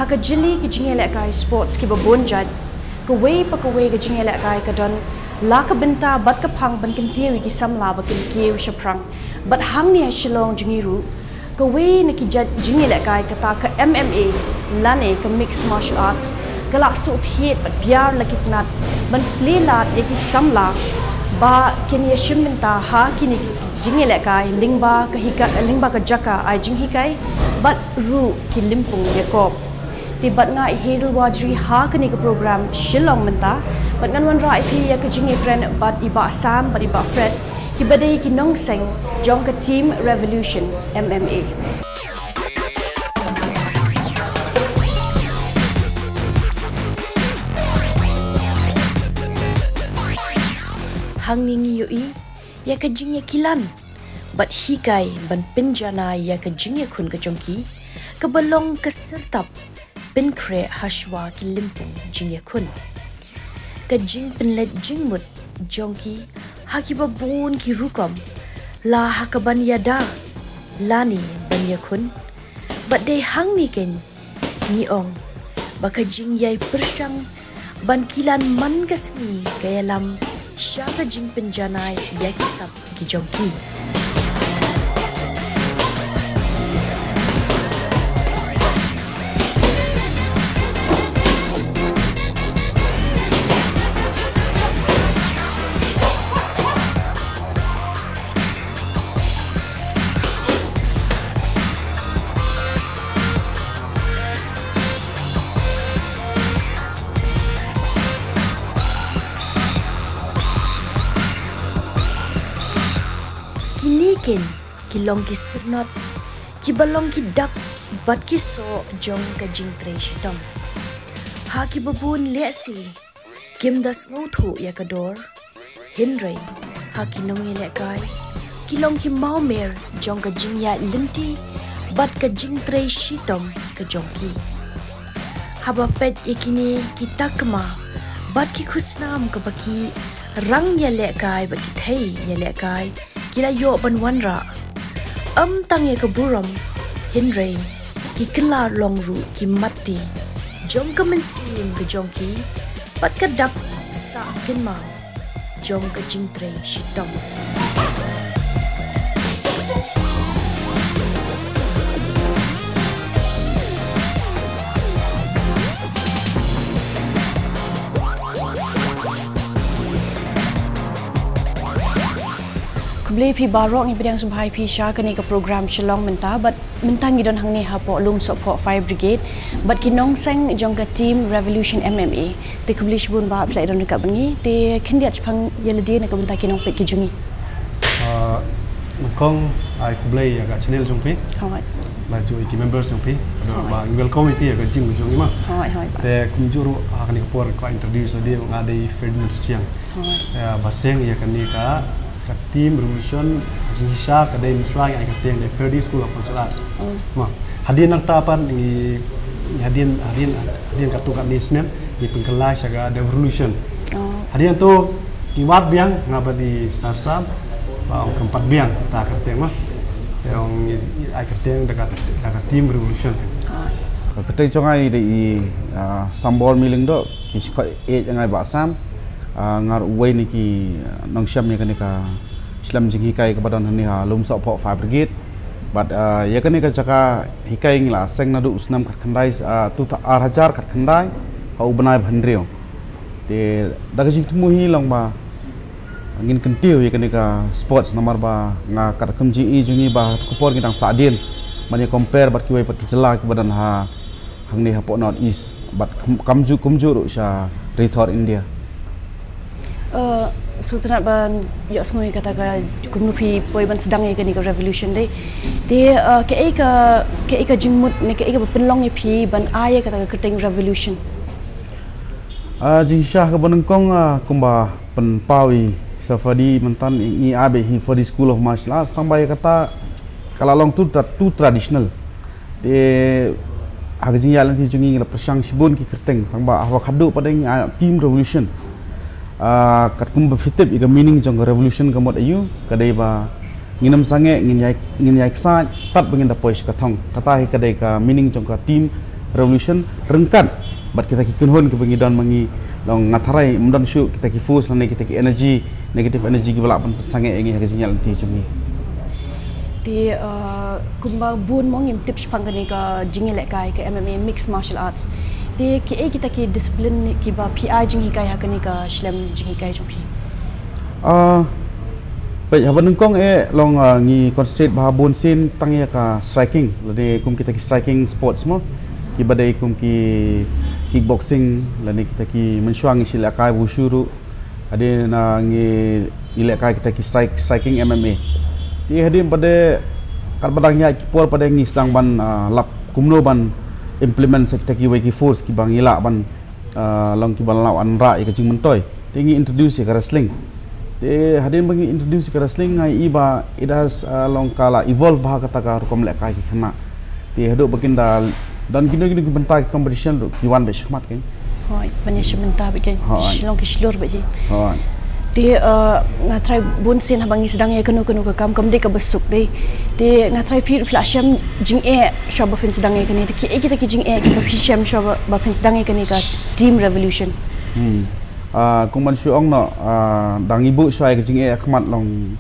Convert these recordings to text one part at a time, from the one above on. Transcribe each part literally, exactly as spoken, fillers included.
Ka jylliew ki jingïalehkai sports kiba bun jait, kawei pa kawei ka jingïalehkai ka don la ka bynta bad ka phang ban kyntiew ïa ki samla ba kin kiew shaphrang. Bad hangne ha Shillong jong ngi ruh, kawei na ki jait jingïalehkai kata ka M M A lane ka mixed martial arts, ka la shu thied bad biar la ki tnat ban plie lad ïa ki samla ba kin ïashim bynta ha kine ki jingïalehkai lyngba ka hika, lyngba ka jaka ai jinghikai bad ruh ki lympung ïakop. Te bad nga i Hazel Wajri ha kane ka program Shillong mynta, bad ngan wanrah ïa phi ïa ka jingïakren bad i Bah Sam bad i Bah Fred, kiba dei ki nongseng jong ka Team Revolution M M A. Hangne ngi ïohi ïa ka jingïakilan bad hikai ban pynjanai ïa ka jingïakhun ka jong ki, kaba long ka syrtap pynkhreh hashwa ki lympung jingïakhun. Ka jingpynleit jingmut jong ki ha kiba bun ki rukom, la ha ka ban ïada lane ban ïakhun. Bad dei hangne keiñ ngi ong ba ka jingïai pyrshang ban kilan man ka sngi ka ïalam sha ka jingpynjanai ïa ki sap ki jong ki. Kine keiñ ki long ki syrnod, kiba long ki dak bad ki soh jong ka jingtrei shitom. Ha kiba bun lehse kim da sngewthuh ïa ka dor, hynrei ha ki nongïalehkai, ki long ki mawmer jong ka jingïaid lynti bad ka jingtrei shitom ka jong ki. Haba peit ïa kine ki takma bad ki khusnam kaba ki rang ïalehkai bad ki thei ïalehkai, ki la ïoh ban wanrah ym tang ïa ka burom, hynrei ki kylla long ruh ki mat ti jong ka mynsiem ka jong ki bad ka dak sah kynmaw jong ka jingtrei shitom. Khublei phi baroh, ngi pdiang sngewbha ïa phi sha kane ka program Shillong mynta, bad mynta ngi don hangne hapoh Lumsohphoh Fire Brigade bad ki nongseng jong ka Team Revolution M M A. Te khublei shibun ba phi la don ryngkat bad ngi. Te khyndiat shaphang ïa lade na ka bynta ki nongpeit ki jong ngi. Ah, nyngkong ai khublei ïa ka channel jong phi. Hooid. Bad ïa ki members jong phi. Hooid. Ba welcome ïa phi ïa ka gym jong ngi ma. Hooid, hooid, bah. Te kumjuh ruh ha kane ka por kwah introduce lade, nga dei Ferdinand Suchiang. Hooid. Ïa, ba seng ïa kane ka, ka Team Revolution, jingshisha ka dei mynshwa ngi ai kyrteng dei Freddy School of Martial Arts. Oh. Ma, hadien nangta pat ngi, hadien, hadien, hadien katto katne snem ngi pynkylla sha ka The Revolution. Oh. Hadien to ngi wad biang, nga bad i Sarsam, ba ong kam pat biang ta kyrteng ma. Te ong ngi ai kyrteng da ka, da ka Team Revolution. Oh. Ka kyrteng jong nga i dei i, ah, Sambor Myllyngdoh, ki sa khot ïa nga i Bah Sam. Ah, nga ruh uwei na ki, ah, nongshim ïa kane ka shlem jinghikai kaba don hangne ha Lumsohphoh Fire Brigade. Bad, ah, ïa kane ka jaka hikai ngi la seng naduh u snem khatkhyndai, ah, tu ta-, ar hajar khatkhyndai, ha u bnai ba hynriew. Te da ka jingthmu hi long ba ngin kyntiew ïa kane ka sports namar ba nga katkum jingïohi jong ngi ba ha ka por ngi dang sahdien ban ïa compare bad kiwei pat ki jylla kiba don ha hangne hapoh North East, bad kum-, kumjuh, kumjuh ruh sha ri thor India. Eh, sngewtynnat ban ïohsngew ïa kata ka kumno phi poi ban sdang ïa kane ka revolution dei. Te, eh, kaei ka, kaei ka jingmut ne kaei kaba pynlong ïa phi ban ai ïa kata ka kyrteng revolution? Ah, jingshisha kaba nyngkong, ah, kumba pynpaw i Sir Freddy mynta, ngi ai ba hi Freddy School of Martial Arts, tang ba ïa kata ka la long too tra-, too traditional. Te ha ka jingïaid lynti jong ngi ngi la pyrshang shibun ki kyrteng, tang ba haba khadduh pat ngi ai Team Revolution. Ah, katkum ba phi tip ïa ka meaning jong ka revolution ka mut aïu, ka dei ba ngin ym sangeh, ngin ïai, ngin ïai ksaid tad ba ngin da poi sha ka thong. Kata hi ka dei ka meaning jong ka team, revolution ryngkat bad kita ki kynhun kiba ngi don ma ngi, long nga tharai ym don shuh kita ki force lane kita ki energy, negative energy kiba lah ban pynsangeh ïa ngi ha ka jingïaid lynti jong ngi. Te uh, kumba bun mo ngim tip shaphang kane ka jingïalehkai ka M M A, Mixed Martial Arts. Te kiei kita ki discipline kiba phi ai jinghikai ha kane ka shlem jinghikai jong phi? Ah, peit, haba nyngkong eh long, ah, ngi concentrate bha bun sien tang ïa ka striking, lane kum kita ki striking sports mo, kiba dei kum ki kickboxing, lane kita ki mynshuwa ngi shu lehkai wushu ruh. Hadien, ah, ngi, ngi lehkai kita ki strike, striking M M A. Te hadien pat de, katba dang ïaid ki por pat de ngi sdang ban, ah, lap kumno ban implement sa kita kiwei ki force kiba ngi lah ban, ah, long kiba lah ban rah ïa ka jingmyntoi. Te ngi introduce ïa ka wrestling. Te hadien ba ngi introduce ïa ka wrestling, nga ïohi ba it has, ah, long ka la evolve bha kata ka rukom lehkai ki khynnah. Te haduh ba kin da don kino kino ki bynta ki competition ruh ki wan beit shakhmat kein. Hooid, ban ïa shim bynta beit kein. Hooid. Shlong ki shlur beit hi. Hooid. Te, uh, nga tharai bun sien haba ngi sdang ïa kano kano ka kam kam dei kaba suk dei. Te nga tharai phi ruh phi la shem jingeh shuwa ba phin sdang ïa kane. Te kiei kita ki jingeh kiba phi shem shuwa ba, ba phin sdang ïa kane ka Team Revolution? Hmm. Ah, kum ban shu ong noh, ah, da ngi buh shuwa ïa ka jingeh ha khmat long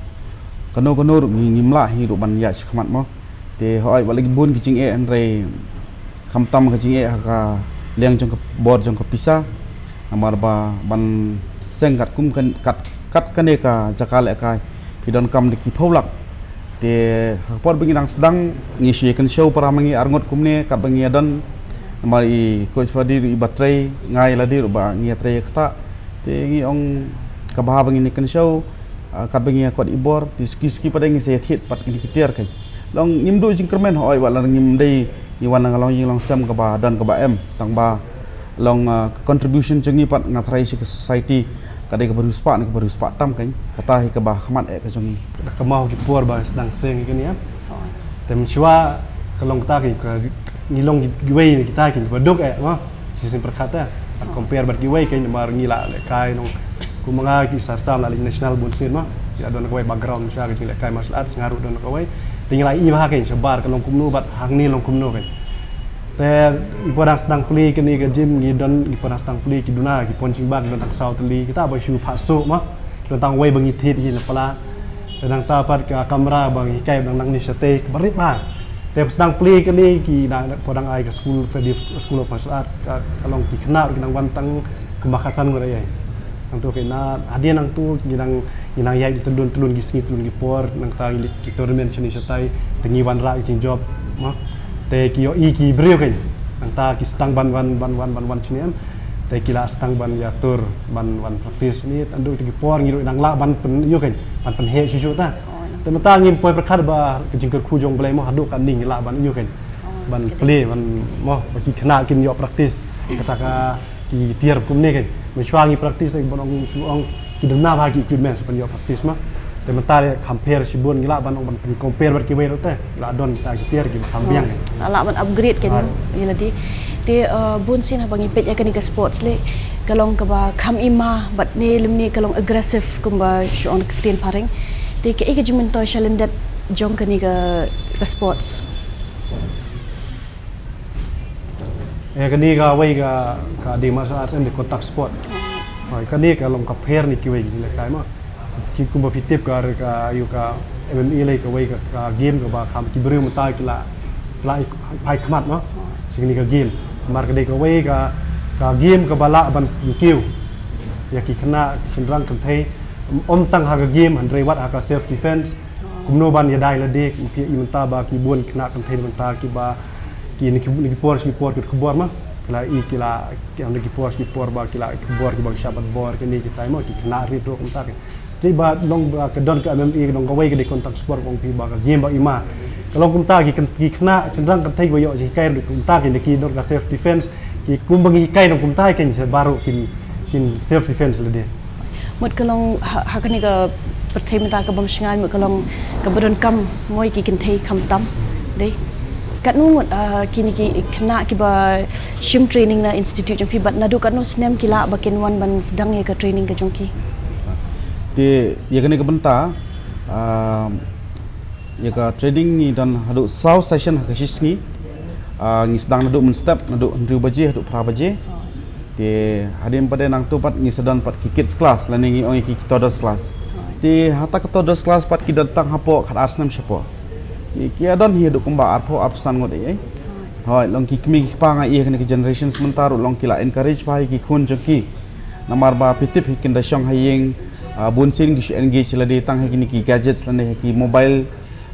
kano kano ruh ngi, ngim lah hi ruh ban ïaid shakhmat mo. Te hooid, wat la ki bun ki jingeh hynrei khamtam ka jingeh ha ka liang jong ka bor jong ka pisa. Namar ba ban seng katkum kan, kat, kat kane ka jaka lehkai phi donkam da ki phew lak. Te ha ka por ba ngi dang sdang ngi shu ïa kynshew para ma ngi arngut kumne katba ngi ïa don. Namar i coach Fadi ruh iba trei, nga ïa lade ruh ba ngi ïa trei ïa kata. Te ngi ong kaba ha ba ngin ïa kynshew, ah, katba ngi ïa kot i bor, te suki suki pat de ngi sa ïa thied pat kine ki tiar kein. Long ngim duh jingkyrmen hooid, wat la ngim dei, ngi wan na ka longïing longsem kaba don kaba em, tang ba long, ah, ka contribution jong ngi pat nga tharai sha ka society ka dei kaba riewspah ne kaba riewspah tam kein, kata hi kaba ha khmat eh ka jong ngi. Da kynmaw ki por ba sdang seng ïa kane, eh. Te mynshuwa ka long kata kein, ka ngi long kiwei na kita kein kiba duk eh, mo. Shisien pyrkhat eh. Ban compare bad kiwei kein, namar ngi la lehkai nong, kum ma nga ki Sarsam la leit national bun sien mo. Ki la don kawei background mynshuwa ka jinglehkai martial arts, nga ruh don kawei. Te ngi la ïohi bha kein shabar ka long kumno bad hangne long kumno kein. Te ngi pat dang sdang plie kane ka gym, ngi don, ngi pat dang sdang plie ki duna, ki punching bag don tang saw tylli, kita ba shu phah suh mo. Don tang wei ba ngi thied hi na pla. Te nangta pat ka kamra ba ngi hikai dang nangne shatei kaba rit bha. Te sdang plie kane ki na, na, pat dang ai ka school, Fadi School of Martial Arts, ka, ka long ki khynnah ruh ki nang wan tang kumba khatsan ngut ïa. Nangtu kein na hadien nangtu ngi nang, ngi nang ïaid tyndun tyndun ki sngi tyndun ki por, nangta ngi leit ki tournament shane shatai, te ngi wanrah ki jingjop, mo. Te ki ïohi ki briew kein. Nangta ki sdang ban wan, ban wan, ban wan shane em. Te ki la sdang ban ïatur ban wan practice shane, tang haduh kita ki por ngi ruh nang lah ban pyn, ïoh kein, ban pynheh shuh shuh ta. Te mynta ngim poi pyrkhat ba ka jingkyrkhu jong U Blei mo, haduh katne ngi lah ban ïoh kein, ban plie, ban mo, ba ki khynnah kin ïoh practice kata ka ki tiar kumne kein. Mynshuwa ngi practice te ban ong shu ong ki duna bha ki equipments ban ïoh practice mo. Te mynta de compare shibun ngi lah ban ong ban pyn compare bad kiwei ruh te. Lah don kita ki tiar kiba kham biang. Lah, lah ban upgrade kein ïa lade. Te, uh, bun sien haba ngi peit ïa kane ka sports leh, ka long kaba kham ima bad ne lymne ka long aggressive kumba shu ong ka ktien phareng. Te kaei ka jingmyntoi shalyndet jong kane ka, ka sports? Eh, kane kawei ka, ka dei martial arts and the contact sport. Hooid, kane ka long ka pher na kiwei ki jinglehkai mo. Ki kumba phi tip ka, ka, ïa ka M M A lei kawei ka, ka game kaba kham ki briew mynta ki la, ki la phai khmat mo. Sha kane ka game. Namar ka dei kawei ka, ka game kaba lah ban pynkiew ïa ki khynnah ki shynrang kynthei. Ym tang ha ka game hynrei wat ha ka self defense. Kumno ban ïada ïa lade, phi ïohi mynta ba ki bun khynnah kynthei mynta kiba ki na ki, na ki por sha ki por ki khubor mo. Ki la ïohi ki la, ki na ki por sha ki por ba ki la khubor kiba ki shah bat bor kine kitai mo, ki khynnah rit ruh mynta ki. Te ba long ba ka don ka M M A ka don kawei ka dei contact sport, ong phi ba ka game ba ima. Ka long kumta ki kyn-, ki khynnah shynrang kynthei ba ïoh jinghikai ruh kumta ki na ki don ka self defense, ki kumba ngi hikai long kumta ki sa baroh kin, kin self defense lade. Mut ka long ha, ha kane ka pyrthei mynta ka bym shngaiñ, mut ka long kaba donkam mo ïa ki kynthei khamtam. Dei. Katno ngut, ah, kine ki khynnah kiba shim training na institute jong phi bad naduh katno snem ki lah ba kin wan ban sdang ïa ka training ka jong ki? Te ïa kane ka bynta, ah, ïa ka training ngi don haduh saw session ha ka shi sngi. Ah, ngi sdang naduh mynstep, naduh hynriew baje haduh phra baje. Te hadien pat de nangtu pat ngi sa don pat ki kids class lane ngi ong ïa ki toddlers class. Te ha ta ka toddlers class pat ki don tang hapoh khatar snem shapoh. Ki, ki don hi haduh kumba arphew arphew san ngut ei ei. Hooid, long ki kmie ki kpa nga ïa kane ka generations mynta ruh long ki la encourage bha ïa ki khun jong ki. Namar ba phi tip hi kin da shong ha ïing, ah, bun sien ki shu engage lade tang ha kine ki gadgets lane ha ki mobile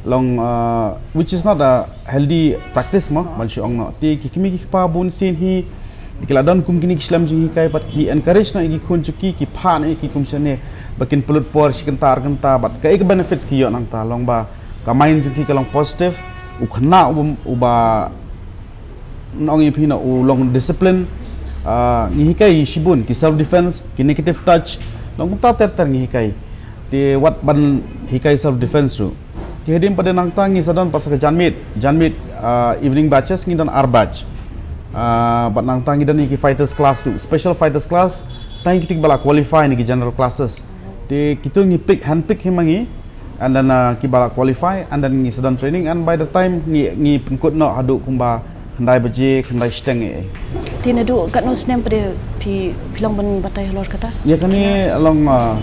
long, ah, which is not a healthy practice mo, ban shu ong noh. Te ki kmie ki kpa bun sien hi ki la don kum kine ki shlem jinghikai pat ki encourage noh ïa ki khun jong ki, ki phah noh ïa ki kum shane ba kin pynlut por shi kynta ar kynta, bad kaei ka benefits ki ïoh nangta, long ba ka mind jong ki ka long positive, u khynnah uba, uba nong ïa phi noh u long discipline. Ah, ngi hikai shibun ki self defense, ki negative touch, long kumta ter ter ngi hikai. Te wat ban hikai self defense ruh. Te hadien pat de nangta ngi sa don pat sa ka janmiet, janmiet, ah, evening batches ngi don ar batch. Ah, bad nangta ngi don ïa ki fighters class ruh, special fighters class, tang ïa kito kiba la qualify na ki general classes. Te kito ngi pick, hand pick hi ma ngi, and then, uh, kiba la qualify, and then ngi sa don training, and by the time ngi, ngi pynkut noh haduh kumba khyndai baje, khyndai shiteng ei ei. Te naduh katno snem pat de phi, phi long ban batai halor kata? Ïa kane long, uh,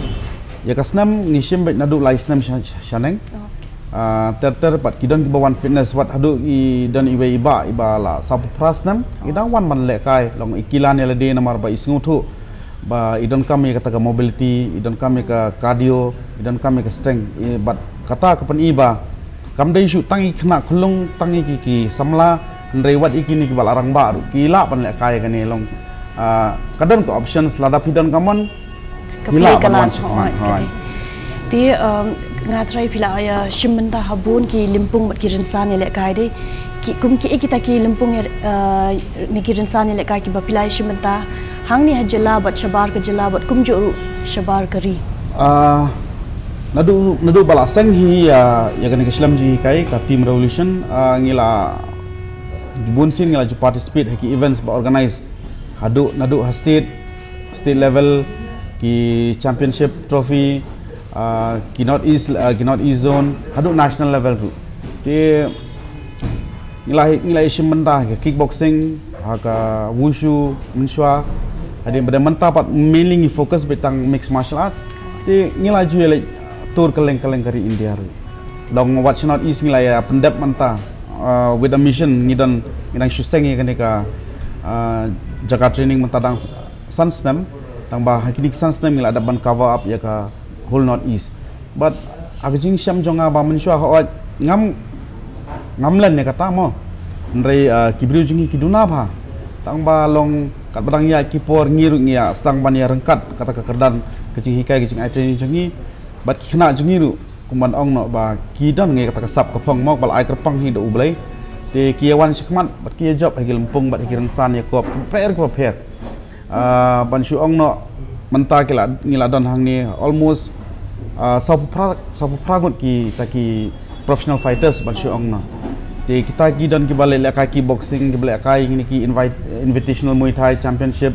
ïa ka snem ngi shim beit naduh lai snem sha, sha, shaneng. Oh, okay. Uh, ter ter pat ki don kiba wan fitness, wat haduh i don iwei i bah iba la sawphew phra snem, i dang wan ban lehkai, long i kilan ïa lade namar ba i sngewthuh ba i donkam ïa kata ka mobility, i donkam ïa ka cardio, i donkam ïa ka strength. I, bad kata ka pyni ba kam dei shuh tang ïa ki khynnah khyllung, tang ïa ki, ki samla, hynrei wat ïa kine kiba la rangbah ruh ki lah ban lehkai ïa kane, long. Ah, ka don ka options, lada phi don ka mon, ka phi lah ban wan shakhmat. Hooid. Te, um, nga tharai phi la ïa shim bynta ha bun ki lympung bad ki rynsan ïalehkai de. Ki, kum kiei kita ki lympung ïa, uh, ne ki rynsan ïalehkai kiba phi la ïa shim bynta hangne ha jylla bad shabar ka jylla bad kumjuh ruh shabar ka ri? Ah, naduh, naduh ba la seng hi ïa, ïa kane ka shlem jinghikai ka Team Revolution, ah, ngi la bun sien ngi la ju participate ha ki events ba organize. Haduh, naduh ha state, state level, ki championship trophy, ah, ki North East, ah, ki North East zone, haduh national level ruh. Te ngi la, ngi la ïa shim bynta ha ka kickboxing, ha ka wushu, mynshuwa. Hadien ba de mynta pat mainly ngi focus beit tang mixed martial arts. Te ngi la ju ïaleit tour kylleng kylleng ka ri India ruh. Dang wat sha North East ngi la ïa pyndep mynta, uh, with a mission ngi don, ngi dang shu seng ïa kane ka, uh, jaka training mynta dang san snem, tang ba ha kine ki san snem ngi la dep ban cover up ïa ka whole North East. But ha ka jingshem jong nga ba mynshuwa hooid ngam, ngam len ïa kata mo. Hynrei, uh, ki briew jong ngi ki duna bha. Tang ba long katba dang ïaid ki por ngi ruh ngi ïa sdang ban ïa ryngkat kata ka kyrdan ka jinghikai ka jingai training jong ngi. Bad ki khynnah jong ngi ruh, kumban ong noh ba ki don ngi kata ka sap ka phong mo, ba la ai kyrpang hi da U Blei. Te ki ïa wan shakhmat bad ki ïa jop ha ki lympung bad ha ki rynsan ïa kop kiba pher kiba pher. Ah, ban shu ong noh mynta ki la, ngi la don hangne almost, ah, sawphew phra, sawphew phra ngut kita ki professional fighters ban shu ong noh. Te kita ki don kiba leh lehkai kickboxing, kiba lehkai ngi ki invite, invitational Muay Thai championship,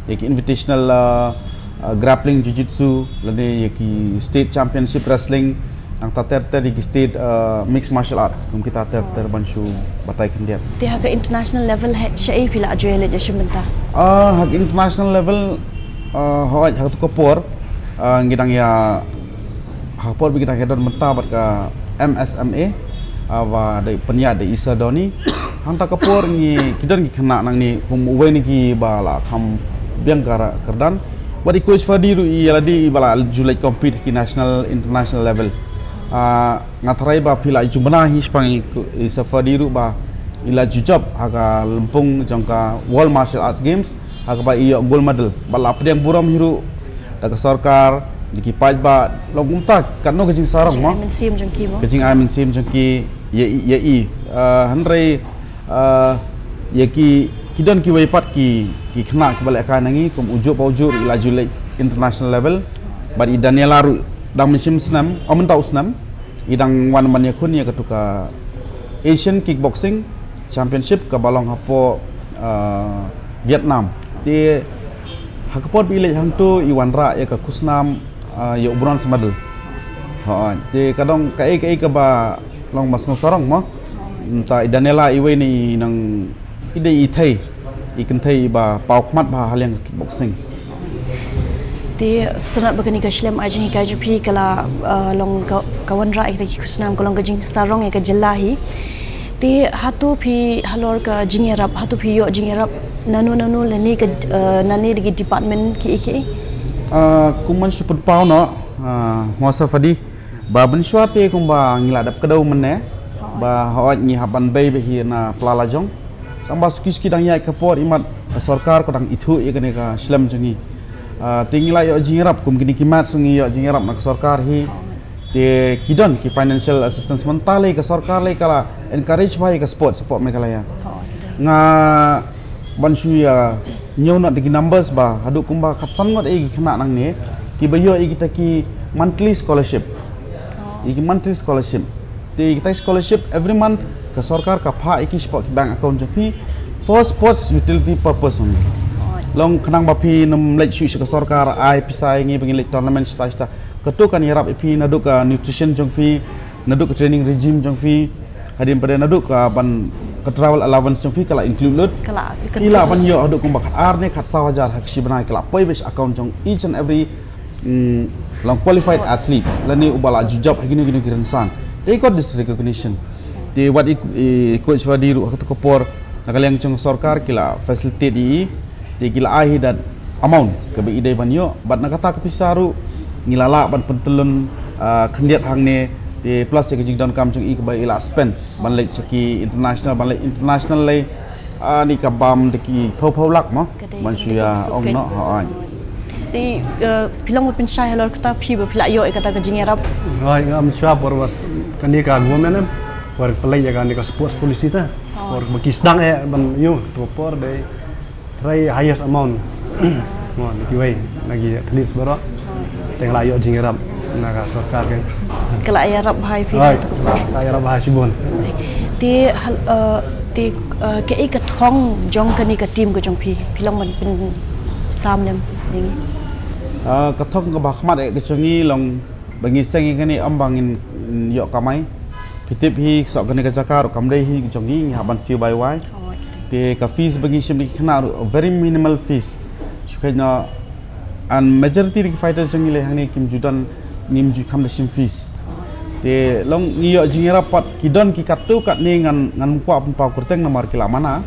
ïa ki invitational, uh, uh, grappling jiu-jitsu, lane ïa ki state championship wrestling, nangta ter ter ïa ki state, uh, mixed martial arts, kum kita ter ter ban shu batai khyndiat. Te ha ka international level ha shaei phi la ju ïaleit ïa shim bynta? Ah, ha ka international level, uh, hooid ha katu ka por, uh, ngi dang ïa ha ka por ba ki dang ïa don bynta bad ka M S M A, ah, ba dei pynïaid da i Sir Donny. Hangta ka por ngi ki don ki khynnah nangne kum uwei na kiba la kham biang ka ra-, kyrdan. Bad i coach Fadi ruh i ïa lade iba la ju leit compete ha ki national, international level. Ah, nga tharai ba phi la ju bna hi shaphang i, i Sir Fadi ruh ba i la ju jop ha ka lympung jong ka World Martial Arts Games. Ha kaba i ïoh gold medal. Ba la pdiang burom hi ruh da ka sorkar, da ki paidbah, long kumta katno ka jingsarong mo. Ka jingai mynsiem jong ki mo. Ka jingai mynsiem jong ki ïa i, ïa i. Ah, hynrei, ah, ïa ki, ki don kiwei pat ki, ki khynnah kiba lehkai na ngi, kum u Juh Baujuh ruh i la ju leit international level. Bad i Daniela ruh dang mynshim snem, oh mynta u snem. I dang wan ban ïakhun ïa katu ka Asian Kickboxing Championship kaba long hapoh, ah, Vietnam. Te ha ka por ba i leit hangto i wanrah ïa ka khusnam, ah, ïa u bronze medal. Hooid, te ka dong kaei kaei kaba long ba sngewsarong mo. Mynta i Daniela iwei na i nang i dei i thei, i kynthei iba paw khmat bha ha liang ka kickboxing. Te sngewtynnat ba kane ka shlem ai jinghikai jong phi ka la, uh, long ka, ka wanrah ïa kita ki khusnam, ka long ka jingsarong ïa ka jylla hi. Te hato phi halor ka jingïarap, hato phi ïoh jingïarap nano nano lane ka, uh, nane da ki department kiei kiei? Uh, kum ban shu pynpaw noh, uh, Muasa Fadi, ba mynshuwa te kumba ngi la dep kdew mynne, ba hooid ngi hap ban bei beit hi na pla la jong. Tang ba suki suki dang ïaid ka por imat ka sorkar ka dang ithuh ïa kane ka shlem jong ngi. Ah, te ngi la ïoh jingïarap kum kine ki mat, sngew ngi ïoh jingïarap na ka sorkar hi. Te ki don ki financial assistance, mynta lei ka sorkar lei ka la encourage bha ïa ka sport support Meghalaya. Nga ban shu ïa ñiew noh da ki numbers ba haduh kumba khatsan ngut ïa ki khynnah nangne kiba ïoh ïa kita ki monthly scholarship. Ïa ki monthly scholarship. Te kita ki scholarship every month ka sorkar ka phah ïa ki shapoh ki bank account jong phi for sports utility purpose only. Long khnang ba phin ym leit shuh sha ka sorkar ai pisa ïa ngi ba ngin leit tournament shata shata. Kato kan ïarap ïa phi naduh ka nutrition jong phi, naduh ka training regime jong phi, hadien pat naduh ka ban ka travel allowance jong phi ka la include lut. Ka la, ka phi lah ban ïoh haduh kumba khatar ne khatsaw hajar ha ka shi bnai, ka la poi beit sha account jong each and every, mm, long qualified athlete lane uba la ju jop ha kino kino ki rynsan. They got this recognition. Te wat i, i coach Fadi ruh ha kato ka por na ka liang jong sorkar ki la facilitate i, te ki la ai hi that amount kaba i dei ban ïoh, bad na kata ka pisa ruh ngi la lah ban pyntyllun, ah, khyndiat hangne, te plus ïa ka jingdonkam jong i kaba i la spend ban leit sha ki international, ban leit international lei, ah, ni ka bam da ki phew phew lak mo. Ka dei, ban shu ïa ong noh, ha, ai. Te, eh, phi long ba pynshai halor kata phi ba phi la ïoh ïa kata ka jingïarap? Hooid, nga mynshuwa por ba kane ka government em, por pynleit ïa kane ka sports policy ta. Por ba ki sdang eh ban ïoh, to por dei try highest amount. Mo, na kiwei na ki athletes baroh. Te nga la ïoh jingïarap na ka sorkar ka. Ka la ïarap bha ïa phi. Hooid, na kato ka por. Ka la ïarap bha shibun. Te hal, eh, te, eh, kaei ka thong jong kane ka team ka jong phi? Phi long ban pynsam lem ïa ngi. Ah, ka thong kaba khmat eh ka jong ngi long ba ngi seng ïa kane ym ba ngin ïoh kamai. Phi tip hi, soh kane ka jaka ruh kam dei hi jong ngi, ngi hap ban siew bai wai. Te ka fees ba ngi shim da ki khynnah ruh very minimal fees. Shu kane, and majority da ki fighters jong ngi lei hangne kim ju don, ngim ju kham da shim fees. Te long ngi ïoh jingïarap pat, ki don ki katto katne, ngan, ngan kwah pynpaw kyrteng namar ki la mana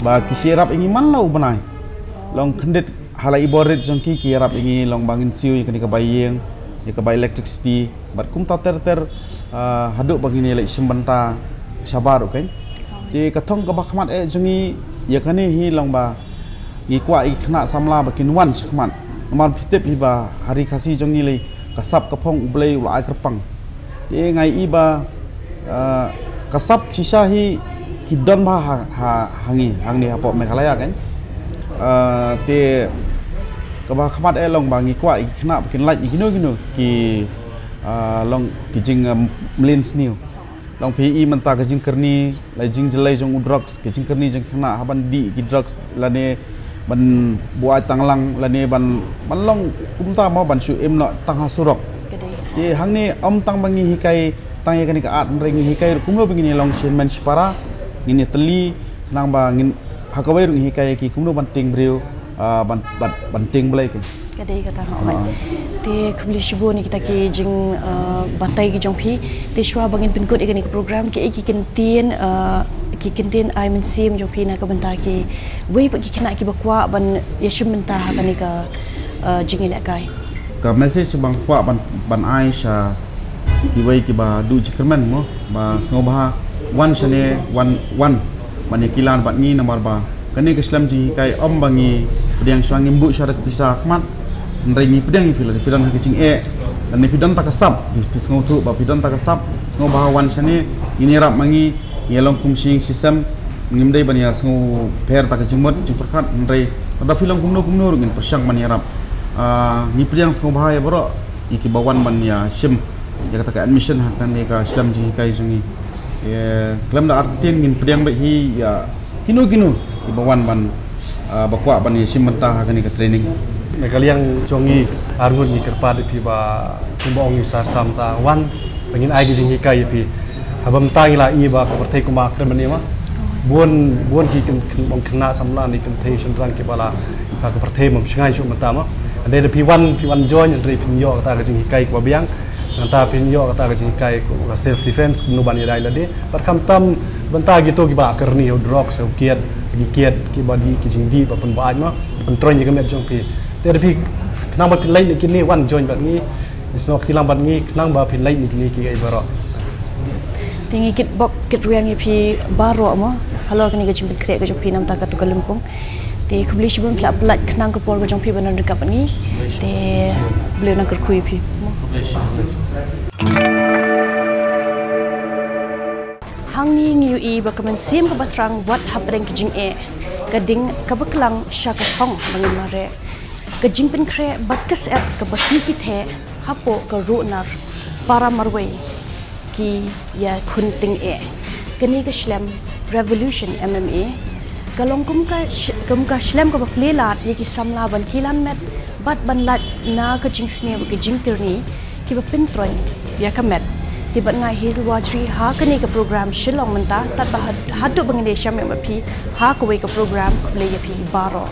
ba ki shu ïarap ïa ngi man la u bnai. Long khyndiat ha la i bor rit jong ki ki ïarap ïa ngi long ba ngin siew ïa kane ka bai ïing, ïa ka bai electricity, bad kumta ter ter, ah, haduh ba ngin ïa leit shim bynta shabar ruh kan. Te ka thong kaba khmat eh jong ngi ïa kane hi long ba ngi kwah ïa ki khynnah samla ba kin wan shakhmat. Namar phi tip hi ba ha ri Khasi jong ngi lei ka sap ka phong U Blei u la ai kyrpang. Te nga i ba, ah, ka sap shisha hi ki don bha ha, ha, ha ngi, hangne hapoh Meghalaya kan. Ah, te kaba khmat eh long ba ngi kwah ïa ki khynnah ba kin lait ïa kino kino ki, ah, long ki jing, ah, mlien sniew. Long phi i mynta ka jingkyrni, la jingjlei jong u drugs, ka jingkyrni jong ki khynnah ha ban dih ki drugs lane ban buaid tang lang lane ban, ban long kumta mo ban shu im noh tang ha surok. Ka dei. Te hangne ym tang ba ngi hikai tang ïa kane ka art, hynrei ngi hikai ruh kumno ba ngin ïa long shimen shipara, ngin ïa tylli, khnang ba ngin ha kawei ruh ngi hikai ïa ki kumno ban tieng briew, ah, ban, ban, ban tieng Blei kan. Ka dei kata, hooid. Te khublei shibun ïa kita ki jing, ah, batai ki jong phi. Te shuwa ba ngin pynkut ïa kane ka program, kiei ki kyntien, ah, ki kyntien ai mynsiem jong phi na ka bynta kiwei pat ki khynnah kiba kwah ban ïashim bynta ha kane ka, ah, jingïalehkai? Ka message ba nga kwah ban, ban ai sha kiwei kiba duh jingkyrmen mo, ba sngewbha wan shane, wan, wan ban ïa kilan bad ngi namar ba kane ka shlem jinghikai ym ba ngi pdiang shuwa, ngim buh shuwa da ka pisa khmat. Hynrei ngi pdiang ïa phi lada phi don ha ka jingeh lane phi don ta ka sap, phi, phi sngewthuh ba phi don ta ka sap, sngewbha wan shane, ngin ïarap ma ngi, ngi ïa long kum shi ïing shi sem, ngim dei ban ïa sngewpher ta ka jingmut jingpyrkhat, hynrei lada phi long kumno kumno ruh ngin pyrshang ban ïarap. Ah, ngi pdiang sngewbha ïa baroh ïa kiba wan ban ïa shim ïa kata ka admission ha kane ka shlem jinghikai jong ngi. Ïa, khlem da artatien ngin pdiang beit hi ïa kino kino kiba wan ban, ah, ba kwah ban ïa shim bynta ha kane ka training. Na ka liang jong ngi arngut ngi kyrpad ïa phi ba kumba ong i Sar Sam ta wan ba ngin ai ka jinghikai ïa phi. Haba mynta ngi la i ba ka pyrthei kumba kren mynne ma, bun bun ki khynnah samla ne kynthei shynrang kiba la, ka pyrthei bym shngaiñ shuh mynta ma. Hynrei da phi wan, phi wan join, hynrei phin ïoh kata ka jinghikai kaba biang. Nangta phin ïoh kata ka jinghikai ka self defense, kumno ban ïada ïa lade. Bad khamtam bynta kito kiba kyrni ha u drugs, ha u kiad, ki kiad kiba dih ki jingdih ba pynbha-ait ma, pyntroiñ ïa ka met jong phi. Te da phi, khnang ba phin leit na kine, wan join bad ngi, snoh kti lang bad ngi khnang ba phin leit na kine kiei baroh. Te ngi kitbok kitrwiang ïa phi baroh mo halor kane ka jingpynkhreh ka jong phi na bynta katu ka lympung. Te khublei shibun phi la pyllait khnang ka por ka jong phi ban ryngkat bad ngi. Te Blei un nang kyrkhu ïa phi. Hangne ngi ïohi ba ka mynsiem kaba thrang wat hapdeng ka jingeh, ka ding kaba klang sha ka thong ba ngin mareh. Ka jingpynkhreh bad ka syep kaba ki ki theh hapoh ka ruh nar para marwei ki ïa khun tyngeh. Kane ka shlem Revolution M M A ka long kum ka sh-, kum ka shlem kaba plie lad ïa ki samla ban kilan met bad ban lait na ka jingsniew ka jingkyrni kiba pyntroiñ ïa ka met. Te bad nga Hazel Wajri ha kane ka program Shillong mynta, tad ba had-, haduh ba ngin ïashem bad phi ha kawei ka program, khublei ïa phi baroh.